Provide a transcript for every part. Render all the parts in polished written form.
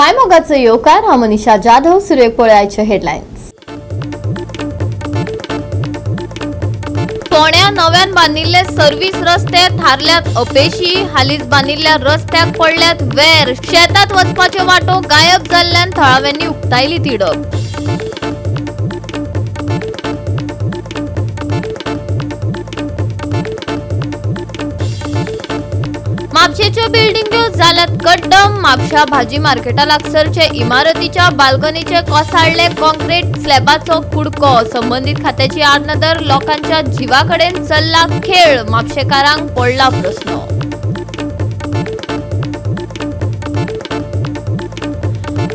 मायमोगाचो येवकार. हांव मनीषा जाधव. सुरवेक पळयाचे हेडलायन्स. फोंड्या नव्यान बांदिल्ले सर्व्हिस रस्ते थारल्यात अपेशी. हालींच बांदिल्ल्या रस्त्याक पडल्यात वेर. शेतात वचपाच्यो वाटो गायब जाल्ल्यान थळाव्यांनी उक्तायली तिडक. म्हापशेच्यो बिल्डिंग्यो जाल्यात कड्डम. म्हापशा भाजी मार्केटा लागसरचे इमारतीच्या बाल्कनीचे कोसळ्ळे कॉन्क्रीट स्लॅबाचो कुडको. संबंदीत खात्याची आडनदर. लोकांच्या जिवा कडेन चल्ला खेळ. म्हापशेकारांक पडला प्रस्न.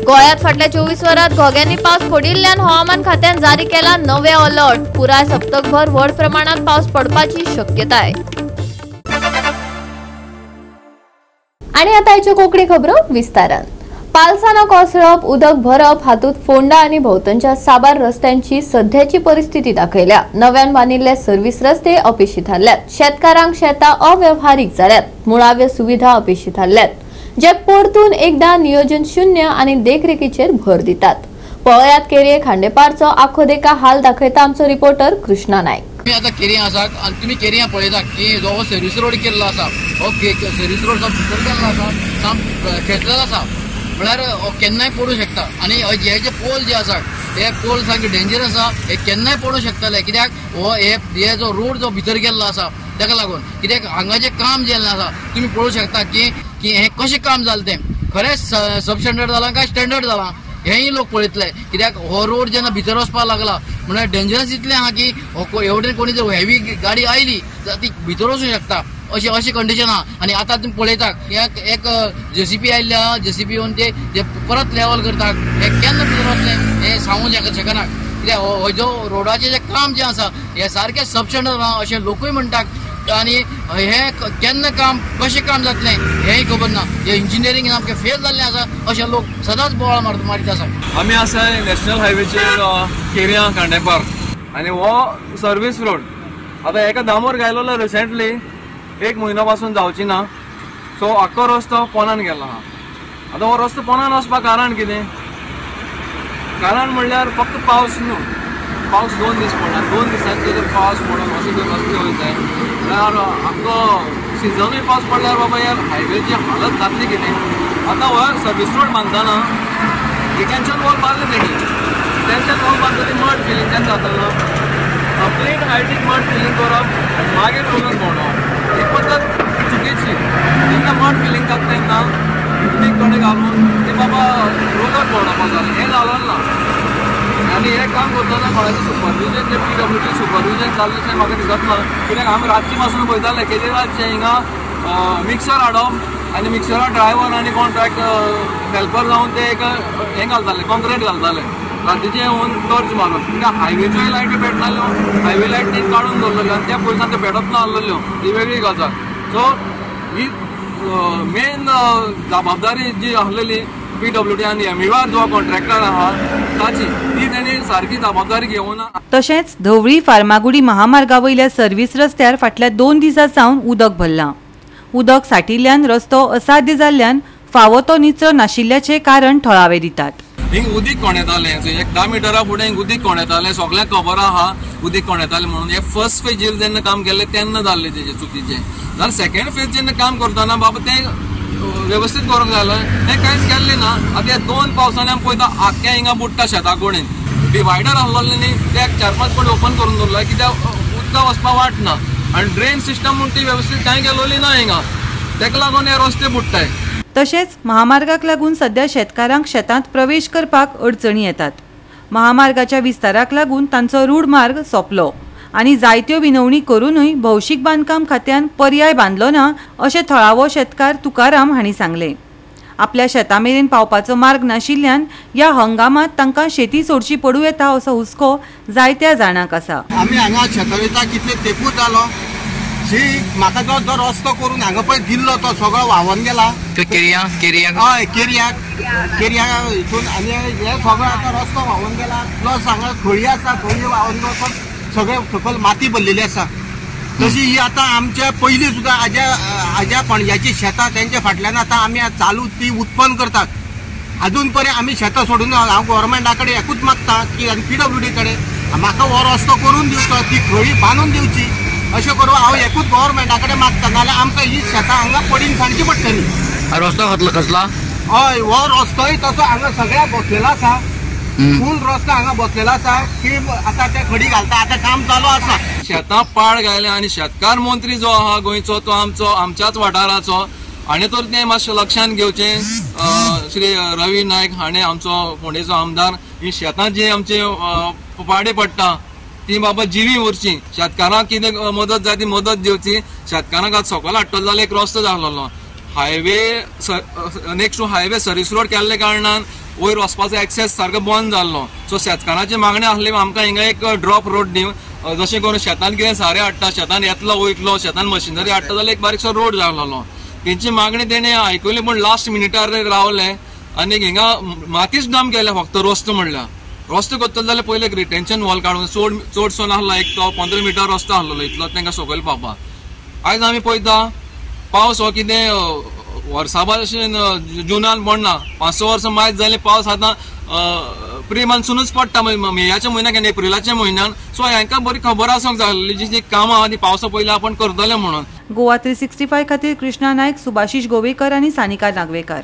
गोंयांत फाटल्या 24 वरांत घोग्यांनी पावस पडिल्ल्यान हवामान खात्यान जारी केला नवे अलर्ट. पुराय सप्तकभर व्हड प्रमाणात पावस पडपाची शक्यताय. आणि आता आयच्यो कोंकणी खबरो विस्तारान. पालसाना कोसळप, उदक भरप हातूंत फोंडा आनी भोंवतणच्या साबार रस्त्यांची सध्याची परिस्थिती दाखयल्या. नव्यान बांदिल्ले सर्व्हिस रस्ते अपेशी थारल्यात. शेतकारांक शेतां अव्यवहारीक जाल्यात. मुळाव्यो सुविधा अपेशी थारल्यात, जे परतून एकदा नियोजन शून्य आनी देखरेखीचेर भर दितात. पळयात केरये खांडेपारचो आखो देखा हाल दाखयता आमचो रिपोर्टर कृष्णा नायक. तुमी आतां केरयां आसात आनी तुमी केरयां पळयता की जो सर्वीस रोड केल्लो आसा हो सर्वीस रोड भितर केल्लो आसा, सामको खेतलेलो आसा, म्हळ्यार केन्नाय पडूं शकता. आनी हे जे पोल जे आसा हे पोल सामके डेंजरस आसा, हे केन्नाय पडूं शकतले. कित्याक हो हे जो रोड जो भितर गेल्लो आसा ताका लागून, कित्याक हांगा जें काम जें आसा तुमी पळोवंक शकता की हें कशें काम जालें तें खरेंच सब स्टँडर्ड जालां काय स्टँडर्ड जालां हेंय लोक पळयतले. कित्याक हो रोड जेन्ना भितर वचपाक लागला म्हळ्यार डेंजरस इतलें आहा की हो एवढे कोणी जर हेवी गाडी आयली जाल्यार ती भितर वचूंक शकता, अशी अशी कंडिशन आहा. आनी आतां तुमी पळयता एक जेसीबी आयिल्ले आहा, जेसीबी येवन ते परत लेवल करतात. हे केन्ना भितर वतले हें सांगूंक शकना. कित्याक हो जो रोडाचें जें काम जें आसा हें सारकें सब स्टँडर्ड आहा अशें लोकूय म्हणटात. आनी हें केन्ना काम कशें काम जातलें हेंय खबर ना. हें इंजिनियरींग सामकें फेल जाल्लें आसा अशें लोक सदांच बोवाळ मारीत आसा. आमी आसा नॅशनल हायवेचेर केरयां खांडेपार आनी हो सर्वीस रोड आतां एका दामोर घायलेलो रिसेंटली एक म्हयनो पासून जावची ना. सो आख्खो रस्तो पोनान गेलो आहा. आतां हो रस्तो पोनान वचपाक कारण कितें? कारण म्हणल्यार फक्त पावस न्हू, पावस 2 दीस पडला, 2 दिसांचो जर पावस पडून अशें जर रस्ते वयताय जाल्यार आमकां सिजनूय पावस पडल्यार बाबा ह्या हायवेची हालत जातली कितें. आतां हो सर्वीस रोड बांदतना डिटेन्शन वॉल बांदलें तेणी, डिटेन्शन वॉल बांदता ती मड फिलींग केन्ना जाताना कंप्लीट हायटीक मड फिलींग करप आनी मागीर रोलर भोंवडावप ही पद्दत चुकीची. जेन्ना मड फिलींग जाता तेन्ना उदीक कडेन घालून ते बाबा रोलर भोंवडावपाक जालें, हें जालें ना. आनी हें काम करतना कोणाचें सुपरविजन, जे पीडब्ल्यूडी सुपरविजन जाल्लें अशें म्हाका दिसत ना. कित्याक आमी रातची पासून पळयताले केली रातचें हिंगा मिक्सर हाडप आनी मिक्सरा ड्रायव्हर आनी कॉन्ट्रॅक्ट हेल्पर जावन ते एक हें घालताले, कॉन्क्रीट घालताले रातीचें येवन टॉर्च मारून. कित्याक हायवेच्योय लायटी पेटनासल्यो, हायवे लायट तें काडून दवरलेल्यो आनी त्या पयसान त्यो पेटत ना आसलेल्यो, ही वेगळी गजाल. सो ही मेन जबाबदारी जी आसलेली पीडब्ल्यूडी आनी एमईआर जो कॉन्ट्रॅक्टर आहा ताची, ती तेणी सारकी जबाबदारी घेवना. तशेंच धवळी फार्मागुडी महामार्गा वयल्या सर्व्हिस रस्त्यार फाटल्या 2 दिसां सावन उदक भरलां. उदक साठिल्ल्यान रस्तो असाध्य जाल्ल्यान फावो तो निचरो नाशिल्ल्याचें कारण थळावे दितात. हिंग उदीक कोण येतालें, एक 10 मिटरा फुडें हिंग उदीक कोण येतालें, सगळ्यांक खबर आहा उदीक कोण येतालें म्हणून. हे फर्स्ट फेजीर जेन्ना काम केल्लें तेन्ना जाल्लें तेजें चुकीचें. जाल्यार सेकेंड फेज जेन्ना काम करतना बाबा तें वेवस्थीत करूंक जालें, तें कांयच केल्लें ना. आतां ह्या 2 पावसांनी आमी पळयता आख्ख्या हिंगा बुडटा शेता कडेन. डिवायडर आहलोलें न्ही ते 4-5 कडेन ओपन करून दवरला कित्याक उदका वचपाक वाट ना आनी ड्रेन सिस्टम म्हूण ती वेवस्थीत कांय केलोली ना हिंगा, तेका लागून हे रस्ते बुडटाय. तशेंच महामार्गाक लागून सध्या शेतकारांक शेतांत प्रवेश करपाक अडचणी येतात. महामार्गाच्या विस्ताराक लागून तांचो रूढ मार्ग सोंपलो आनी जायत्यो विनवणी करूनय भौशीक बांदकाम खात्यान पर्याय बांदलो ना अशें थळावो शेतकार तुकाराम हांणी सांगलें. आपल्या शेता मेरेन पावपाचो मार्ग नाशिल्ल्यान ह्या हंगामांत तांकां शेती सोडची पडूं येता असो हुस्को जायत्या जाणांक आसा. आमी हांगा शेतां वयता कितले तेंपूच जालो, शी म्हाका जो जो रस्तो करून हांगा पळय दिल्लो तो सगळो व्हांवन गेला. केरयां केरयां हय केरयाक केरयां हितून आनी हे सगळो आतां रस्तो व्हांवन गेला. प्लस हांगा खळी आसा, खळी व्हांवन वचून सगळे सकयल माती भरलेली आसा. तशी ही आतां आमच्या पयलीं सुद्दां आज्या आज्या पणज्याची शेतां तेंच्या फाटल्यान आतां आमी चालू ती उत्पन्न करतात. अजून पर्यंत आमी शेतां सोडून हांव गव्हर्मेंटा कडेन एकूच मागता की आनी पीडब्ल्यूडी कडेन म्हाका हो रस्तो करून दिवचो, ती खळी बांदून दिवची अशें करून हांव एकूच गव्हर्मेंटा कडेन मागता, नाजाल्यार आमकां ही शेतां हांगा पडीन सांडची पडटली. रस्तो खसला? हय, हो रस्तोय तसो हांगा सगळ्या बसलेलो आसा, फूल रस्तो हांगा बसलेलो आसा की आतां ते खडी घालता, आतां काम चालू आसा. शेतां पाड घायले आनी शेतकार मंत्री जो आहा गोंयचो तो आमचो आमच्याच वाठाराचो, आनी तर तें मातशें लक्षांत घेवचें. श्री रवी नायक हाणें आमचो फोंडेचो आमदार ही शेतां जी आमचे पाडे पडटा ती बाबा जिवी उरची, शेतकारांक कितें मदत जाय ती मदत दिवची. शेतकारांक आतां सकयल हाडटलो जाल्यार एक रस्तो जाल्लो, highway next to highway service road केल्ल्या कारणान वयर वचपाचो एक्सेस सारको बंद जाल्लो. सो शेतकारांची मागणी आसली आमकां हिंगा एक ड्रॉप रोड दिव, जशें करून शेतान कितें सारें हाडटा, शेतान येतलो वयतलो, शेतान मशिनरी हाडटा जाल्यार एक बारीकसो रोड जाल्लो. तेंची मागणी तेणें आयकली पूण लास्ट मिनिटार रावले आनी हिंगा मातीच डंप केल्या. फक्त रस्तो म्हणल्यार रस्तो करतलो जाल्यार पयलीं एक रिटेन्शन वॉल काडून चडसो नासलो, एक तो 15 मिटर रस्तो आसलेलो इतलो तांकां सकयल पावपाक. आयज आमी पळयता पावस हो कितें वर्सा भशेन जुनान पडना, 5-6 वर्सां मायज जालें पावस आतां प्री मान्सूनच पडटा मेयाच्या म्हयन्याक आनी एप्रिलाच्या म्हयन्यान. सो हांकां बरी खबर आसूंक जाय आसली जी जी कामां आहा ती पावसा पयलीं आपण करतले म्हणून. गोवा 365 खातीर कृष्णा नायक, सुभाषिश गोवेकर आनी सानिका नागवेकर.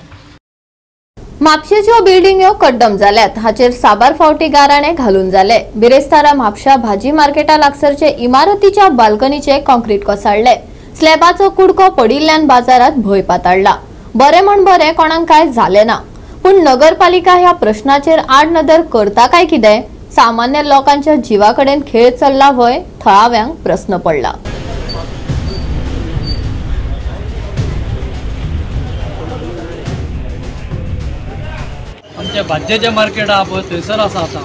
म्हापशेच्यो बिल्डिंग्यो कड्डम जाल्यात हाचेर साबार फावटी गाराणे घालून जाले. बिरेस्तारा म्हापशा भाजी मार्केटा लागसरचे इमारतीच्या बाल्कनीचे कॉन्क्रीट कोसळ्ळे. स्लॅबाचो कुडको पडिल्ल्यान बाजारात भंय पाताळला. बरें म्हण बरें कोणाक काय जालें ना, पूण नगरपालिका ह्या प्रश्नाचेर आडनदर करता काय कितें? सामान्य लोकांच्या जिवा कडेन खेळ चल्ला व्हय? थळाव्यांक प्रस्न पडला. आमच्या भाजयेचें मार्केट आहा पळय थंयसर आसा आतां,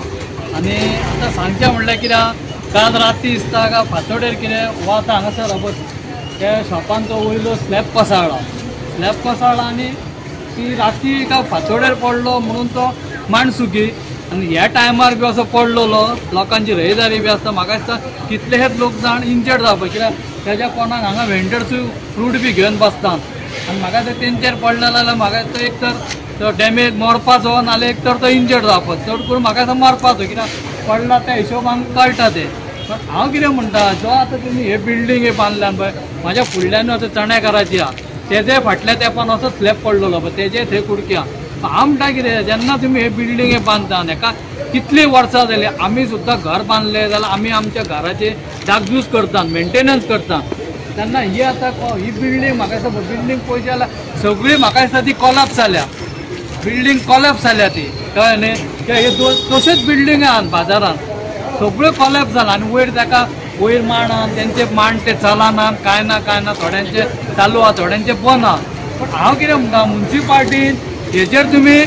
आनी आतां सांगचें म्हणल्यार कित्याक काल राती दिसता काय फांतोडेर कितें हो आतां हांगासर पळय त्या शॉपान तो वयलो स्लॅब कोसळ्ळा, स्लॅब कोसळ्ळा आनी ती राती काय फांतोडेर पडलो म्हणून तो माणसुकी आनी ह्या टायमार बी असो पडलेलो लोकांची रहदारी बी आसता. म्हाका दिसता कितलेशेच लोक जाण इंजर्ड जावपा, कित्याक तेज्या कोणाक हांगा वेंडर्सूय फ्रूट बी घेवन बसतात आनी म्हाका दिसता तेंचेर पडलेलो जाल्यार म्हाका दिसता एक तर तो डॅमेज मरपाचो नाल्यार एक तर तो इंजर्ड जावपाचो, चड करून म्हाका दिसता मरपाचो, कित्याक पडला त्या हिशोबान कळटा तें. पण हांव कितें म्हणटा, जो आतां तुमी हे बिल्डींग हे बांदल्यान पळय म्हाज्या फुडल्यान आतां चण्याकाराची आहा, तेजे फाटल्या तेंपान असो स्लॅब पडलेलो पळय तेजे थंय कुडके आहा. हांव म्हणटा कितें, जेन्ना तुमी हे बिल्डींग हे बांदता हेका कितलीं वर्सां जालीं, आमी सुद्दां घर बांदलें जाल्यार आमी आमच्या घराचे डागडूस करता, मेंटेनन्स करता, तेन्ना ही आतां ही बिल्डींग म्हाका दिसता बिल्डींग पळयची जाल्यार सगळी म्हाका दिसता ती कोलॅप्स जाल्या, बिल्डींग कोलॅप्स जाल्या ती, कळ्ळें न्ही? हे तश्योच बिल्डींग आहात बाजारान सगळ्यो कोलॅप्स जाला आनी वयर ताका वयर माण आहा, तेंचे माण ते चलना कांय ना कांय ना, थोड्यांचे चालू आहा थोड्यांचे बंद आहा. पूण हांव कितें म्हणटा, मुन्सिपाल्टीन हेजेर तुमी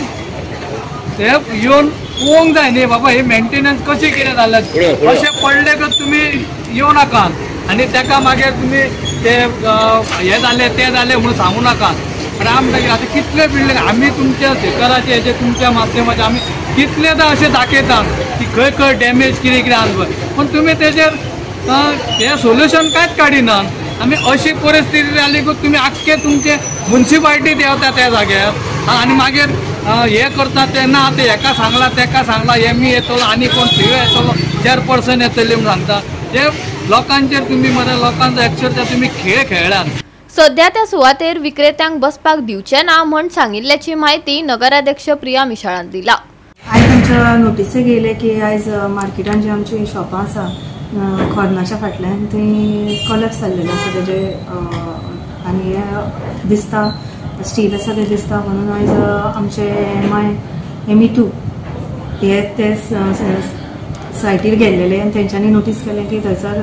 ते येवन पळोवंक जाय न्ही बाबा हे मेंटेनन्स कशें कितें जालें, अशें पडलें तर तुमी येवं नाकात आनी ताका मागीर तुमी ते हें जालें तें जालें म्हणून सांगू नाकात. पण आमी म्हणटा आतां कितले बिल्डींग आमी तुमच्या सरकाराचे हेजे तुमच्या माध्यमाचे आमी कितलेदां अशें दाखयतात की खंय खंय डॅमेज कितें कितें आसा पळय, पूण तुमी तेजेर हें सोल्युशन कांयच काडिनात. आमी अशी परिस्थिती जाली की तुमी आख्खे तुमचे मुन्सिपाल्टीत येवता त्या जाग्यार आनी मागीर हें करता तें ना, आतां हेका सांगलां तेका सांगलां, एम ई येतलो आनी कोण सीओ येतलो, चेअरपर्सन येतली म्हूण सांगता. ते लोकांचेर तुमी मरे लोकांचो अक्षरशा तुमी खेळ खेळ्ळ्यात. सध्या त्या सुवातेर विक्रेत्यांक बसपाक दिवचे ना म्हण सांगिल्ल्याची म्हायती नगराध्यक्ष प्रिया मिशाळान दिला. आयज आमच्या नोटीसे गेले की आयज मार्केटान जी आमची शॉपां आसा खोर्नाच्या फाटल्यान थंय कोलॅप्स जाल्लेले आसा तेजे आनी दिसता स्टील आसा तें दिसता, म्हणून आयज आमचे एम ई 2 हे ते सायटीर गेल्लेले आनी तेंच्यांनी नोटीस केलें की थंयसर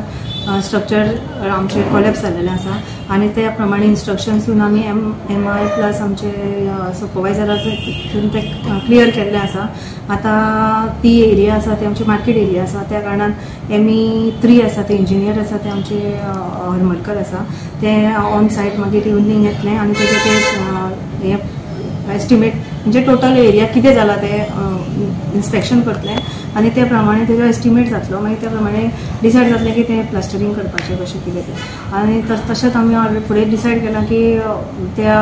स्ट्रक्चर आमचें कोलॅप्स जाल्लेलें आसा आनी त्या प्रमाणे इन्स्ट्रक्शन्स दिवन आमी एम I plus आमचे सुपरवायजर आसा तितून ते क्लियर केल्लें आसा. आतां ती एरिया आसा ती आमची मार्केट एरिया आसा, त्या कारणान एम ई 3 आसा ते इंजिनियर आसा ते आमचे हरमलकर आसा ते ऑन सायट मागीर इवनींग येतलें आनी तेजे ते हें एस्टिमेट म्हणजे टोटल एरिया कितें जाला तें इन्स्पेक्शन करतलें आनी त्या प्रमाणे तेजो एस्टिमेट जातलो, मागीर त्या प्रमाणे डिसायड जातलें की तें प्लास्टरींग करपाचें कशें कितें तें. आनी तशेंच आमी फुडें डिसायड केलां की त्या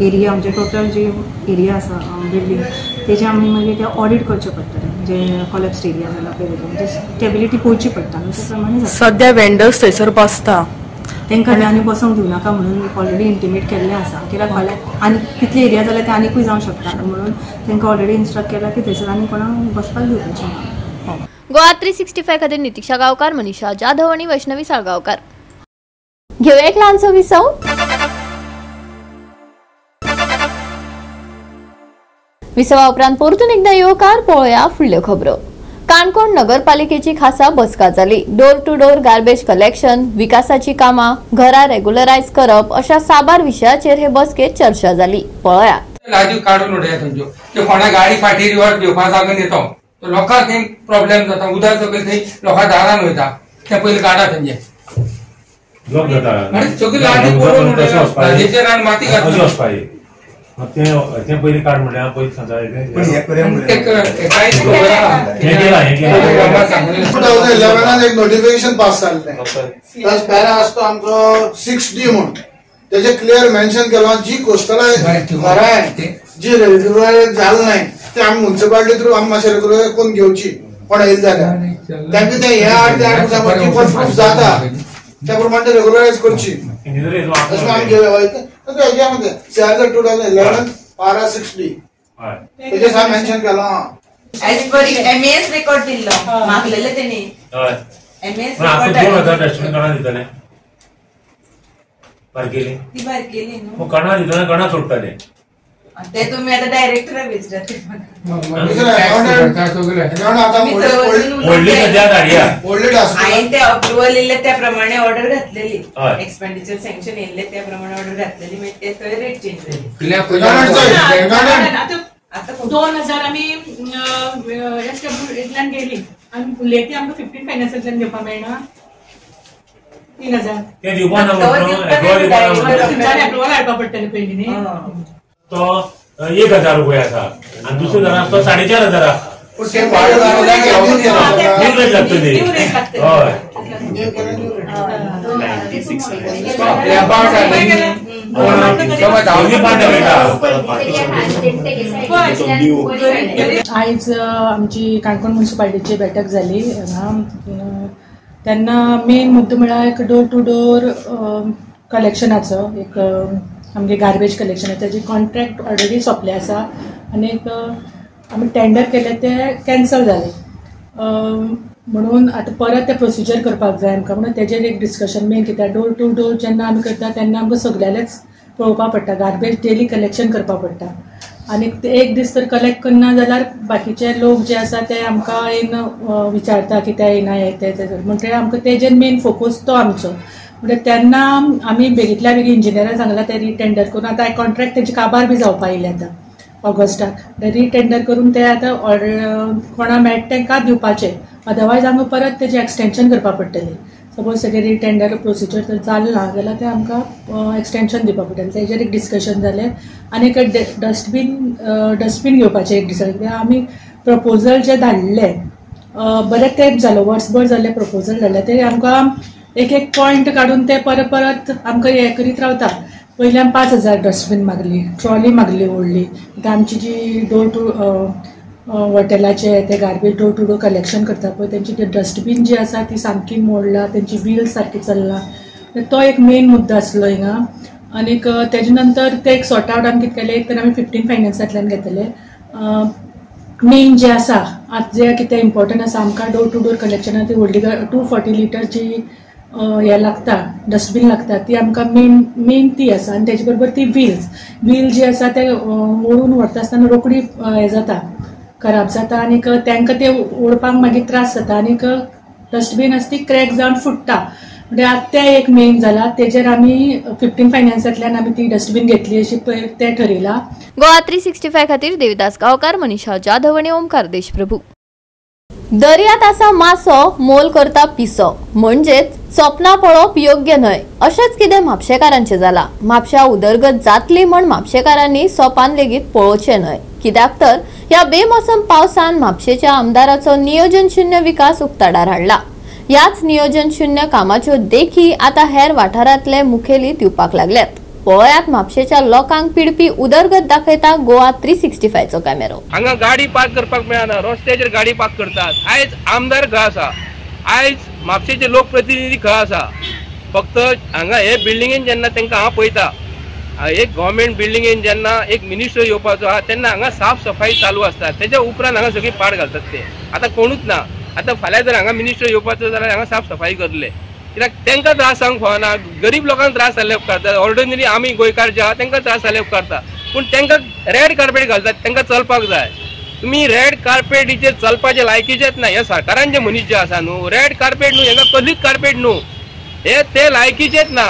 एरिया म्हणजे टोटल जी एरिया आसा बिल्डींग तेजें आमी मागीर ते ऑडिट करचें पडटलें, जे कॉलेप्स्ड एरिया जाला पळय तेजें म्हणजे स्टेबिलिटी पळोवची पडटा न्हू, त्या प्रमाणे जाता. सद्या वेंडर्स थंयसर बसता तांकां आनी बसोंक दिवनाका म्हणून ऑलरेडी इंटिमेट केल्लें आसा, कित्याक फाल्यां आनी कितले एरिया जाल्यार ते आनिकूय जावंक शकता म्हणून तांकां ऑलरेडी इन्स्ट्रक्ट केलां की थंयसर आनी कोणाक बसपाक दिवपाचें ना. गोवा 365 खातीर नितिक्षा गांवकार, मनीषा जाधव आनी वैष्णवी साळगांवकार. घेवया एक ल्हानसो विसव. विसवा उपरांत परतून एकदा येवकार. पळोवया फुडल्यो खबरो. काणकोण नगरपालिकेची खासा बसका जाली. Door to door garbage collection, विकासाची कामां, घरां रेग्युलरायज करप अशा साबार विशयाचेर हे बसकेत चर्चा जाली. पळया. लाजी काडून उडया थंयच्यो, त्यो कोणा गाडी फाटीर रिवर्स घेवपा जागून येतो लोकांक थंय प्रॉब्लेम जाता, उदक सगळें थंय लोकां दारान वयता, तें पयलीं काडा थंयचें ब्लॉक जाता सगळी लाजी पडून उडया, लाजेचेर आनी माती घातली ते पयलीं काड म्हणल्यार पयलीं सांगता. 2011 एक नोटिफिकेशन पास जाल्लें, प्लस पॅरा आसतो आमचो 6D म्हूण, तेजे क्लियर मेन्शन केलां जी कोस्टल घरां जी रेग्युलर जालें नाय ते आमी म्युन्सिपालिटी थ्रू आमी मातशें रेग्युलर करून घेवची, कोण येयले जाल्यार तांकां ते हे 8 ते 8 दिसां कोण प्रूफ जाता त्या प्रमाणे रेग्युलरायज करची तशें आमी घेवया. CR 2011 para 6D तेजे साहेब मेन्शन केलां. एज पर एमएस रेकॉर्ड दिल्लो मागलेले तेणी एमएस रेकॉर्ड 2000 डस्टबीन कणा दितले बारकेली ती बारकेली न्हू मग कणा दितना कणा सोडटाले ते तुम्ही आता डायरेक्टर विचारते. ते अप्रुव्हल येयल्ले त्या प्रमाणे ऑर्डर घातलेली, एक्सपेंडिचर सँक्शन येयल्ले त्या प्रमाणे ऑर्डर घातलेली, मागीर ते थंय रेट चेंज जाली. 2000 आमी एस डब्ल्यू गेली आनी उरले ती आमकां 15 फायनान्सांतल्यान घेवपाक मेळना 3000 अप्रुव्हल हाडपा पडटलें पयलीं न्ही. तो 1000 रुपये आसा आनी दुसरो घरान तो 4500 आसा. न्यू रेट लागतली. हय आयज आमची काणकोण म्युनिसिपालिटीची बैठक जाली हांगा. तेन्ना मेन मुद्दो म्हळ्यार एक डोर टू डोर कलेक्शनाचो, एक आमगे गार्बेज कलेक्शन तेजी कॉन्ट्रॅक्ट ऑलरेडी सोंपले आसा आनी एक आमी टेंडर केले ते कॅन्सल जाले, म्हणून आतां परत ते प्रोसिजर करपाक जाय आमकां. म्हणून तेजेर एक डिस्कशन मेन कित्याक डोर टू डोर जेन्ना आमी करता तेन्ना आमकां सगळ्यांलेच पळोवपाक पडटा, गार्बेज डेली कलेक्शन करपाक पडटा आनी एक दीस तर कलेक्ट करना जाल्यार बाकीचे लोक जे आसा ते आमकां येवन विचारता कित्याक येना हे ते म्हणटकीर आमकां तेजेर मेन फोकस तो आमचो. म्हणजे तेन्ना आमी बेगीतल्या बेगीन इंजिनियरान सांगला ते रिटेंडर करून आतां कॉन्ट्रॅक्ट तेजी काबार बी जावपा येयले आतां ऑगस्टाक, रिटेंडर करून ते आतां ऑर्डर कोणा मेळटा तांकां दिवपाचे, अदरवायज आमकां परत तेजें एक्सटेंशन करपाक पडटलें. सपोज तेजें रिटेंडर प्रोसिजर जर जालें ना जाल्यार तें आमकां एक्सटेंशन दिवपाक पडटलें. तेजेर एक डिस्कशन जालें आनी एक डस्टबीन घेवपाचें एक डिसायड कित्याक आमी प्रपोजल जे धाडले बरें तेंप जालो, वर्सभर जालें प्रपोजल धाडलें, ते आमकां एक एक पॉयंट काडून ते परत परत आमकां हें करीत रावता. पयलीं आमी 5000 डस्टबीन मागली, ट्रॉली मागली व्हडली, आतां आमची जी डोर टू हॉटेलाचे ते garbage door to door collection करता पळय तेंची डस्टबीन जी आसा ती सामकी मोडला, तेंची व्हील सारकी चल्ला, तो एक मेन मुद्दो आसलो हिंगा. आनीक तेजे नंतर ते एक सॉर्ट आवट आमी कितें केलें, एक तर आमी 15 फायनान्सांतल्यान घेतले. मेन जे आसा आतां जे कितें इम्पॉर्टंट आसा आमकां डोर टू डोर कलेक्शनाक ती व्हडली 240 लिटरची हें लागता, डस्टबीन लागता, ती आमकां मेन ती आसा. आनी तेजे बरोबर ती व्हील जी आसा ते ओडून व्हरता आसतना रोखडी हें जाता, खराब जाता आनीक तांकां ते ओडपाक मागीर त्रास जाता आनीक डस्टबीन आसा ती क्रॅक जावन फुट्टा. म्हणजे आतां तें एक मेन जाला, तेजेर आमी 15 फायनान्सांतल्यान आमी ती डस्टबीन घेतली अशी तें ठरयलां. गोवा 365 खातीर देविदास गांवकार, मनीषा जाधव आनी ओमकार देशप्रभू. दर्यात आसा मासो, मोल करता पिसो, म्हणजेच सपनां पळोवप योग्य न्हय अशेंच कितें म्हापशेकारांचें जालां. म्हापश्या उदरगत जातली म्हण म्हापशेकारांनी सोपान लेगीत पळोवचें न्हय, कित्याक तर ह्या बेमोसम पावसान म्हापशेच्या आमदाराचो नियोजन शून्य विकास उक्ताडार हाडला. ह्याच नियोजन शून्य कामाच्यो देखी आतां हेर वाठारांतले मुखेली दिवपाक लागल्यात. पळयात म्हापशेच्या लोकांक पिडपी उदरगत दाखयता गोवा 365चो कॅमेरो। हांगा गाडी पार्क करपाक मेळना, रस्त्याचेर गाडी पार्क करतात। आयज आमदार खंय आसा, आयज म्हापशेचे लोकप्रतिनिधी खंय आसा? फक्त हांगा हे बिल्डिंगेन जेन्ना तांकां हांव पळयता, एक गव्हर्मेंट बिल्डिंगेन जेन्ना एक मिनिस्टर येवपाचो आहा तेन्ना हांगा साफ सफाई चालू आसता, तेच्या उपरांत हांगा सगळी पाड घालतात ते। आतां कोणूच ना, आतां फाल्यां जर हांगा मिनिस्टर येवपाचो जाल्यार हांगा साफ सफाई करतले, कित्याक तांकां त्रास जावंक फावना, गरीब लोकांक त्रास जाल्ले उपकारता। ऑर्डिनरी आमी गोंयकार जे आहा तांकां त्रास जाल्ले उपकारता, पूण तांकां रेड कार्पेट घालतात, तांकां चलपाक जाय। तुमी रेड कार्पेटीचेर चलपाचे लायकीचेच ना। ह्या सरकारान जे मनीस जे आसा न्हू, रेड कार्पेट न्हू, हांकां कसलीच कार्पेट न्हू, हे ते लायकीचेच ना।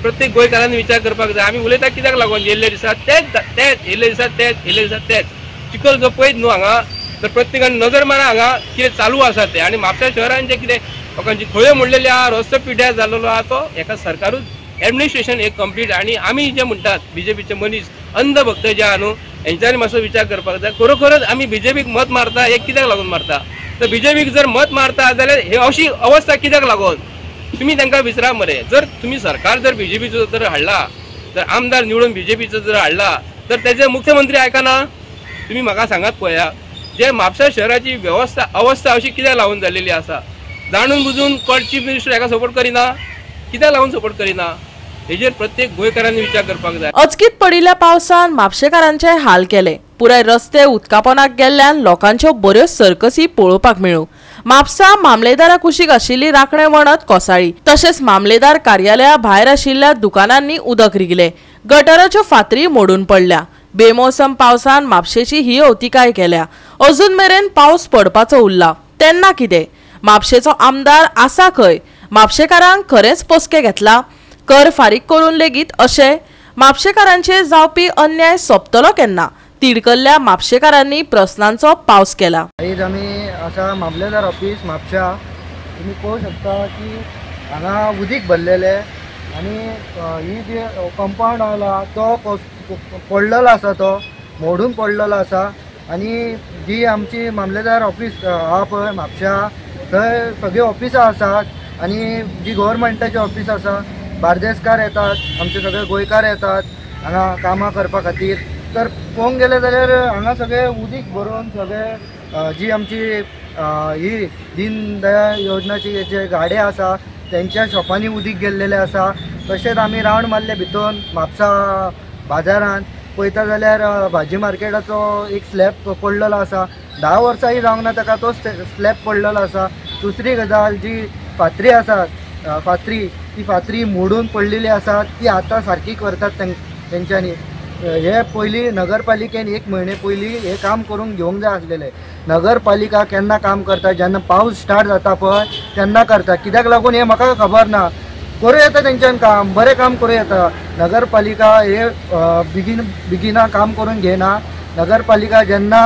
प्रत्येक गोंयकारांनी विचार करपाक जाय। आमी उलयता कित्याक लागून, येयल्ले दिसा तेच तेच, येयल्ले दिसा तेच, येयल्ले दिसा तेच चिखल जो पळयत न्हू हांगा, तर प्रत्येकान नजर मारा हांगा कितें चालू आसा तें। आनी म्हापशा शहरान जें कितें लोकांची खळयो मोडलेली आहा, रस्तो पिड्ड्यार जाल्लो आहा, तो एका सरकारूच एडमिनिस्ट्रेशन एक कंप्लीट। आनी आमी जे म्हणटात बीजेपीचे मनीस अंधभक्त जे आहा न्हू, हेंच्यांनी मातसो विचार करपाक जाय। खरोखरच आमी बीजेपीक मत मारता हे कित्याक लागून मारता? तर बीजेपीक जर मत मारता जाल्यार हे अशी अवस्था कित्याक लागून? तुमी तांकां विसरा मरे। जर तुमी सरकार जर बीजेपीचो जर हाडला, जर आमदार निवडून बीजेपीचो जर हाडला, तर तेजे मुख्यमंत्री आयकना। तुमी म्हाका सांगात पळया, जे म्हापशा शहराची वेवस्था अवस्था अशी कित्याक लागून जाल्लेली आसा? जाणून बुजून कोण चीफ मिनिस्टर हेका सपोर्ट करिना, कित्याक लागून सपोर्ट करिना? हेजेर प्रत्येक गोंयकारांनी विचार करपाक जाय। अचकीत पडिल्ल्या पावसान म्हापशेकारांचे हाल केले। पुराय रस्ते उदकापोनाक गेल्ल्यान लोकांच्यो बऱ्यो सर्कसी पळोवपाक मेळ्ळ्यो। म्हापसा मामलेदारा कुशीक आशिल्ली राखणे वणत कोसळ्ळी, तशेंच मामलेदार कार्यालया भायर आशिल्ल्या दुकानांनी उदक रिगले। गटराच्यो फातरी मोडून पडल्या। बेमोसम पावसान म्हापशेची ही अवतिकाय केल्या। अजून मेरेन पावस पडपाचो उरला तेन्ना कितें? म्हापशेचो आमदार आसा खंय? म्हापशेकारांक खरेंच पोसके घेतला? कर फारीक करून लेगीत अशें म्हापशेकारांचेर जावपी अन्याय सोंपतलो केन्ना? तिडकल्ल्या म्हापशेकारांनी प्रस्नांचो पावस केला। आयज आमी आसा मामलेदार ऑफिस म्हापशा। तुमी पळोवंक शकता की हांगा उदीक भरलेलें आनी ही जी कंपावंड आला तो पडलेलो आसा, तो मोडून पडलेलो आसा। आनी जी आमची मामलेदार ऑफिस आहा पळय म्हापशा, थंय सगळीं ऑफिसां आसात आनी जी गव्हर्मेंटाची ऑफिस आसा, बार्देसकार येतात, आमचे सगळे गोंयकार येतात हांगा कामां करपा खातीर। तर पळोवंक गेले जाल्यार हांगा सगळे उदीक भरून सगळे जी आमची ही दीन दयाळ योजनाची जे गाडे आसा तेंच्या शॉपांनी उदीक गेल्लेलें आसा। तशेंच आमी रावंड मारले भितर म्हापसा बाजारान पळयता जाल्यार भाजी मार्केटाचो एक स्लॅब पडलेलो आसा, 10 वर्सांय जावंक ना ताका तो स्लॅब पडलेलो आसा। दुसरी गजाल, जी फातरी आसा, फातरी ती फातरी मोडून पडलेली आसा, ती आतां सारकी करतात तेंच्यांनी। हे पयलीं नगरपालिकेन एक म्हयने पयलीं हें काम करून घेवंक जाय आसलेलें। नगरपालिका केन्ना काम करता? जेन्ना पावस स्टार्ट जाता पळय तेन्ना करता। कित्याक लागून हें म्हाका खबर ना। करूं येता तेंच्यान काम, बरें काम करूं येता। नगरपालिका हे बेगीन बेगिना काम करून घेयना। नगरपालिका जेन्ना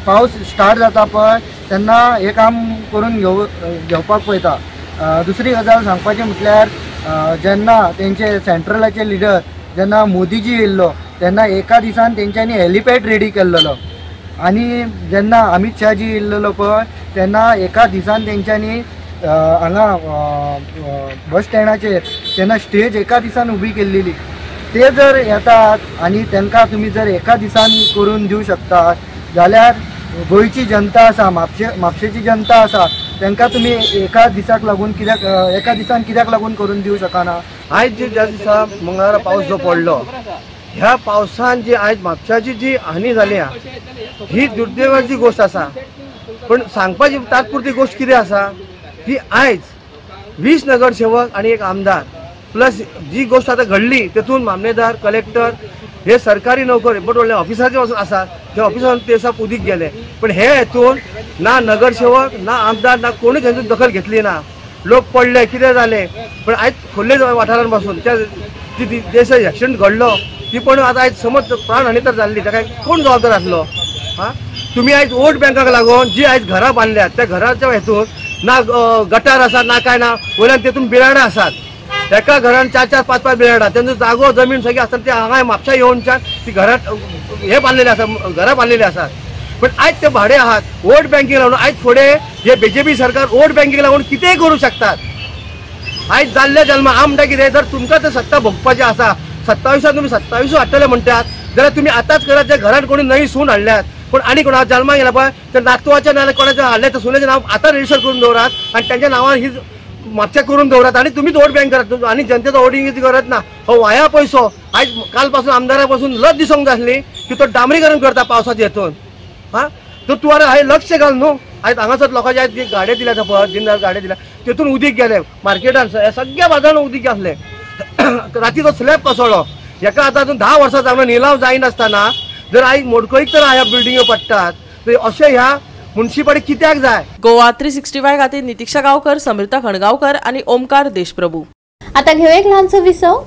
पावस स्टार्ट जाता पळय तेन्ना हें काम करून घेवपाक पळयता। दुसरी गजाल सांगपाची म्हटल्यार, जेन्ना तेंचे सेंट्रलाचे लिडर जेन्ना मोदीजी येयल्लो तेन्ना एका दिसान तेंच्यांनी हेलिपॅड रेडी केल्लो। आनी जेन्ना अमित शाहजी येयल्लो पळय तेन्ना एका दिसान तेंच्यांनी हांगा बस स्टँडाचेर तेन्ना स्टेज एका दिसान उबी केल्लेली। ते जर येतात आनी तांकां तुमी जर एका दिसान करून दिवं शकतात जाल्यार गोंयची जनता आसा, म्हापशेची जनता आसा, तांकां तुमी एका दिसाक लागून कित्याक, एका दिसान कित्याक लागून करून दिवं शकना? आयज जे ज्या दिसा मंगळारा पावस जो पडलो, ह्या पावसान जी आयज म्हापशाची जी हानी जाली ही दुर्दैवाची गोश्ट आसा। पण सांगपाची तात्पुरती गोश्ट कितें आसा की आयज 20 नगरसेवक आनी एक आमदार प्लस जी गोश्ट आतां घडली तेतून मामलेदार, कलेक्टर हे सरकारी नोकर बट व्हडले ऑफिसाचे वचून आसा, ते ऑफिसान ते सब उदीक गेले। पण हे हेतून ना नगरसेवक ना आमदार ना कोणूच हेतून दखल घेतली ना। लोक पडले, कितें जालें, पण आयज खोल्ले वाठारान पासून त्या जी एक्सिडंट घडलो ती पण आतां आयज समज प्राणहानी तर जाल्ली, ताका कोण जबाबदार आसलो? आं, तुमी आयज वोट बँकाक लागून जी आयज घरां बांदल्यात त्या घराच्या हेतून ना गटार आसा ना कांय ना, वयल्यान तेतून बिराडां आसात। एका घरान 4 4 5 5 बिराडां, तेंचो जागो जमीन सगळी आसतना ते हांगा म्हापशा येवनच्यान ती घरात हे बांदलेले आसा, घरां बांदलेली आसात। पण आयज ते भाडे आहात वोट बँकेक लागून आयज फुडें हे बीजेपी सरकार वोट बँकेक लागून कितेंय करूं शकतात। आयज जाल्ल्या जल्मा आमकां कितें जर तुमकां तर सत्ता भोगपाची आसा 27 तुमी 27 हाडटले म्हणटात जाल्यार तुमी आतांच करात. जे घरान कोणी नवी सून हाडल्यात पूण आनी कोणा जल्माक गेला पळय ते नातवाच्या नाल्यार कोणाच्या हाडल्या त्या सुनेचें नांव आतां रजिस्टर करून दवरात आनी तांच्या नांवान ही मातशें करून दवरात आनी तुमीच वोट बँक करात आनी जनतेचो वोटिंगची गरज ना. हो वाया पयसो आयज काल पासून आमदारा पासून लज दिसूंक जाय आसली की तो डांबरीकरण करता पावसाच्या हेतून. हां तर तूं आनी हांवें लक्ष घाल न्हू. आयज हांगासर लोकांच्या आयज गाडयो दिल्या पळय दिनदार गाडयो दिल्या तेतून उदीक गेलें मार्केटान सगळ्या बाजारान उदीक आसलें. राती तो स्लॅब कोसळ्ळो. हेका आतां अजून 10 वर्सां जावन निलाव जायनासतना जर आयज मोडकळीक तर ह्या बिल्डिंग्यो पडटात तर अशें ह्या मुन्सिपालिटी कित्याक जाय. गोवा 365 खातीर नितिक्षा गांवकर, समृता खणगांवकर आनी ओमकार देशप्रभू. आता घेऊ एक ल्हानसो विसव.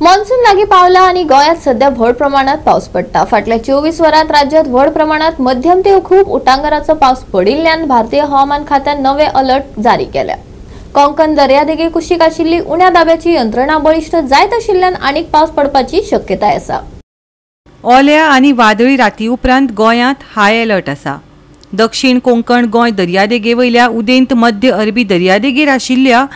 मॉन्सून लागीं पावला आनी गोंयांत सध्या व्हड प्रमाणात पावस पडटा. फाटल्या 24 वरांत राज्यांत व्हड प्रमाणात मध्यम ते खूब उटांगाराचो पावस पडिल्ल्यान भारतीय हवामान खात्यान नवे अलर्ट जारी केल्या. कोंकण दर्यादेगे कुशीक आशिल्ली उण्या दाब्याची यंत्रणा बळिश्ट जायत आशिल्ल्यान आनीक पावस पडपाची शक्यताय आसा. ओल्या आनी वादळी राती उपरांत गोंयांत हाय अलर्ट आसा. दक्षिण कोंकण गोंय दर्यादेगे वयल्या उदेंत मध्य अरबी दर्यादेगेर आशिल्ल्या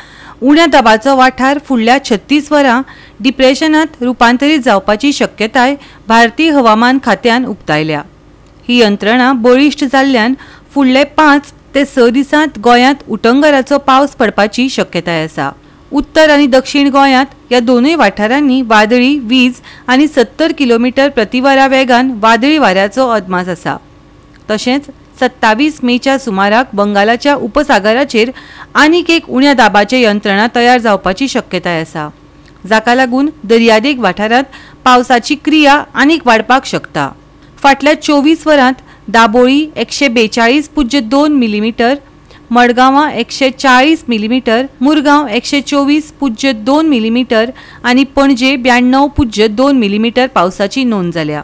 उण्या दाबाचो वाठार फुडल्या 36 वरां डिप्रेशनांत रुपांतरीत जावपाची शक्यताय भारतीय हवामान खात्यान उक्तायल्या. ही यंत्रणा बळिश्ट जाल्ल्यान फुडले 5 ते 6 दिसांत गोंयांत उटंगाराचो पावस पडपाची शक्यताय आसा. उत्तर आनी दक्षिण गोंयांत ह्या दोनूय वाठारांनी वादळी वीज आनी 70 किलोमीटर प्रतिवरा वेगान वादळी वाऱ्याचो अदमास आसा. तशेंच 27 मेच्या सुमाराक बंगालाच्या उपसागराचेर आनीक एक उण्या दाबाचे यंत्रणा तयार जावपाची शक्यताय आसा, जाका लागून दर्यादेग वाठारांत पावसाची क्रिया आनीक वाडपाक शकता. फाटल्या 24 वरांत दाबोळी 142.2 मिलीमीटर, मडगांवां 140 मिलीमीटर, मुरगांव 124.2 मिलीमीटर आनी पणजे 92.2 मिलीमीटर पावसाची नोंद जाल्या.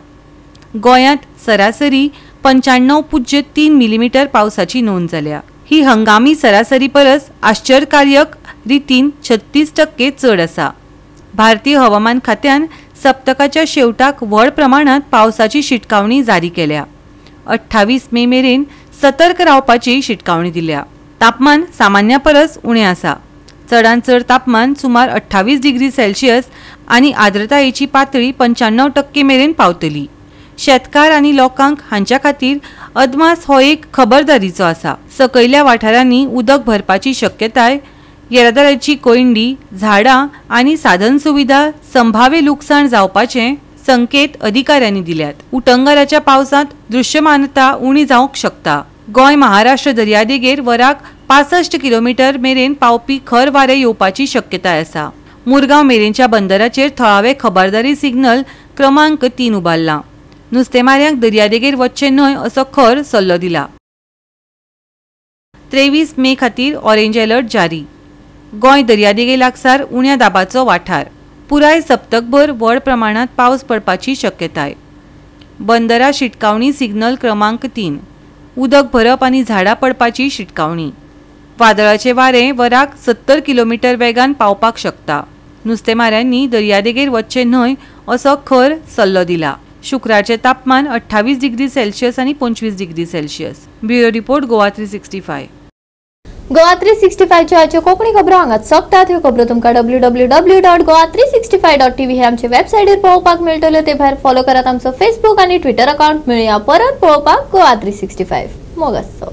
गोंयांत सरासरी 95.3 मिलीमीटर पावसाची नोंद जाल्या. ही हंगामी सरासरी परस आश्चर्यकारक रितीन 36% चड आसा. भारतीय हवामान खात्यान सप्तकाच्या शेवटाक व्हड प्रमाणात पावसाची शिटकावणी जारी केल्या. 28 मे मेरेन सतर्क रावपाची शिटकावणी दिल्या. तापमान सामान्या परस उणें आसा. चडांत चड तापमान सुमार 28 डिग्री सेल्सियस आनी आर्द्रतायेची पातळी 95% मेरेन पावतली. शेतकार आनी लोकांक हांच्या खातीर अदमास हो एक खबरदारीचो आसा. सकयल्या वाठारांनी उदक भरपाची शक्यताय, येरादारीची कोयंडी, झाडां आनी साधनसुविधा संभाव्य लुकसाण जावपाचे संकेत अधिकाऱ्यांनी दिल्यात. उटंगाराच्या पावसांत दृश्यमानता उणी जावंक शकता. गोंय महाराष्ट्र दर्यादेगेर वराक 65 किलोमीटर मेरेन पावपी खर वारें येवपाची शक्यताय आसा. मुरगांव मेरेनच्या बंदराचेर थळावे खबरदारी सिग्नल क्रमांक 3 उबारला. नुस्तेमाऱ्यांक दर्यादेगेर वचचें न्हय असो खर सल्लो दिला. 23 मे खातीर ऑरेंज अलर्ट जारी. गोंय दर्यादेगे लागसार उण्या दाबाचो वाठार. पुराय सप्तकभर व्हड प्रमाणात पावस पडपाची शक्यताय. बंदरा शिटकावणी सिग्नल क्रमांक 3. उदक भरप आनी झाडां पडपाची शिटकावणी. वादळाचे वारें वराक 70 किलोमीटर वेगान पावपाक शकता. नुस्तेमाऱ्यांनी दर्यादेगेर वचचें न्हय असो खर सल्लो दिला. शुक्रारचें तापमान 28 डिग्री सेल्सियस आनी 25 degree Celsius. Bureau report, Goa 365. Goa 365 च्यो आजच्यो कोंकणी खबरो हांगाच सोंपतात. ह्यो खबरो तुमकां www.goa365.tv हे आमचे वेबसायटीर पळोवपाक मेळटल्यो. ते भायर फॉलो करात आमचो फेसबूक आनी ट्विटर अकाउंट. मेळया परत पळोवपाक गोवा 365. मोग आसचो.